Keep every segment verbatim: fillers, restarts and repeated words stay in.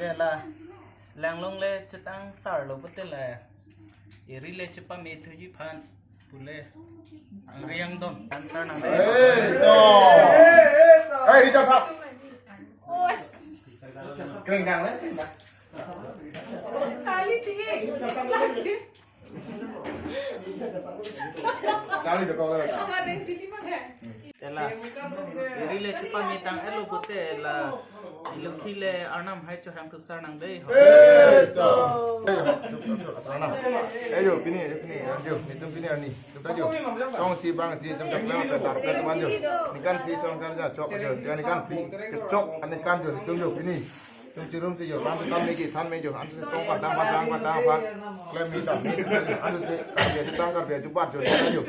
Te la, langlong le chetangsarlo pute la, eri le chepame thuji aphan pule angri angdon answer nang. Hey, to. Hey, Richard sahab. Krengdang le, krengdang. Kali tiye. Charlie, the caller. Te la, eri le chepame tang-etlo pute la, Ilukhi le Arnam hai chohang thusar nang dei. Ejo, pini, ejo, pini, ejo, netum pini arni. Netum ta ejo. Chongsi bangsi, netum ta klang, ta tar, ta teman ejo. Nekan si chong kan ja, chok ejo. Nekan pi, chok, nekan ejo, netum ejo, pini. Netum chirumsi ejo, lam than me, kethan me ejo. Ansi song patang, patang, patang, pat. Klem me dam me, ansi se, karbia, tang karbia, jubat ejo, ejo.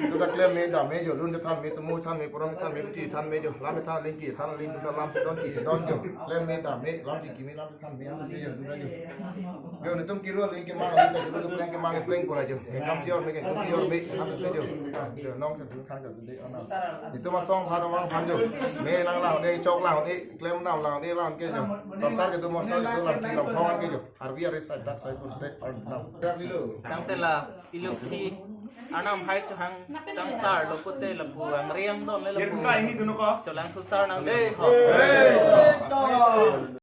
Netum ta klem me dam me ejo, lun than me, tumu than me, porom than me, piti than me ejo. Lam than, ling kethan, ling than, lam chedon, kechedon ejo. Klem me dam me, lam chiki me, lam than me, ansi se ejo, netum ejo. Ejo, netum kiro, ling kemang, ling ta, kiro kepleng, kemang kepleng pura ejo. Kam chior me, kam chior me, ansi se ejo. Ejo, nong se, thang se, de, ana. Netum asong phan, amang phan ejo. Me nang lang, de, chok lang, de, klem nang lang, de, lang ke ejo. Sorsar kedo, morsar kedo, lang ki, lang phongan ke ejo. Arvi ari sai dak sai pun te, ar, nang. Dak lilo. Tangte la, ilukhi Arnam hai chohang kangsar lo pute lapu angri angdon le lapu. Yer ka ini dunu ko. Cholang thusar nang dei. Hey!